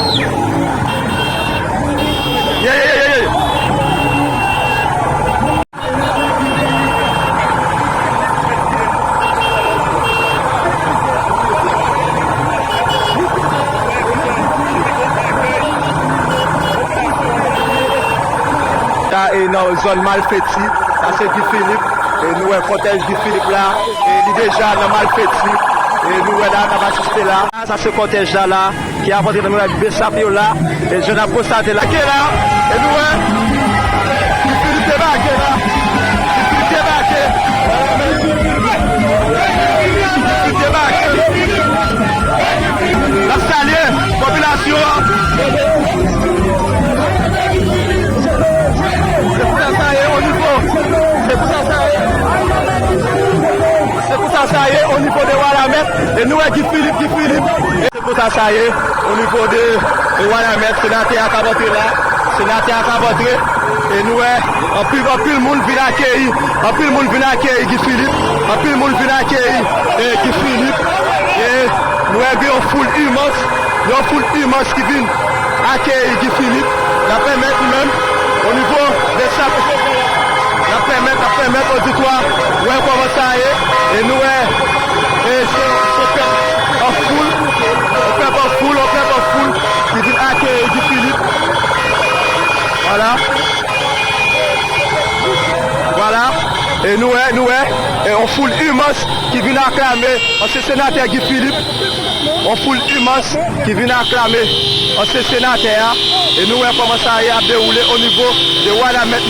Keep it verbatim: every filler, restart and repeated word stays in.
Yeah, yeah, yeah, yeah, yeah. Sa e nan zòn Malfeti, sa se Guy Philippe, e nou wè kòtèj Guy Philippe la, e li deja nan Malfeti, e nou wè la, n ap asiste la. Sa se kòtèj la la, ki ap antre nan muralè Besap yo la, e jan n ap konstate la, ke la, e nou wè, Guy Philippe debake la, Guy Philippe debake, Guy Philippe debake. N ap salye popilasyon an. Se konsa sa ye o nivo. Se konsa sa ye. Se konsa sa ye o nivo de Wanament. E nou wè Guy Philippe, Guy Philippe. E se konsa sa ye o nivo de, de Wanament. Senatè a k ap antre la. Senatè a k ap antre. E nou wè anpil, anpil moun vin akeyi. Anpil moun vin akeyi Guy Philippe. Anpil moun vin akeyi, e, Guy Philippe. E nou wè gen yon foul imans. Yon foul imans ki vin akeyi Guy Philippe. N ap pèmèt nou menm, o nivo de sa, n ap pèmèt, n ap pèmèt oditwa wè kòman sa ye. E nou wè, e se, se pèp an foul, yon pèp an foul, yon pèp an foul ki vin akeyi Guy Philippe. Vwala. Vwala. E nou wè, nou wè, e yon foul imans ki vin aklame ansyen senatè Guy Philippe. Yon foul imans ki vin aklame ansyen senatè a. E nou wè kòman sa ye ap dewoule o nivo de Wanament.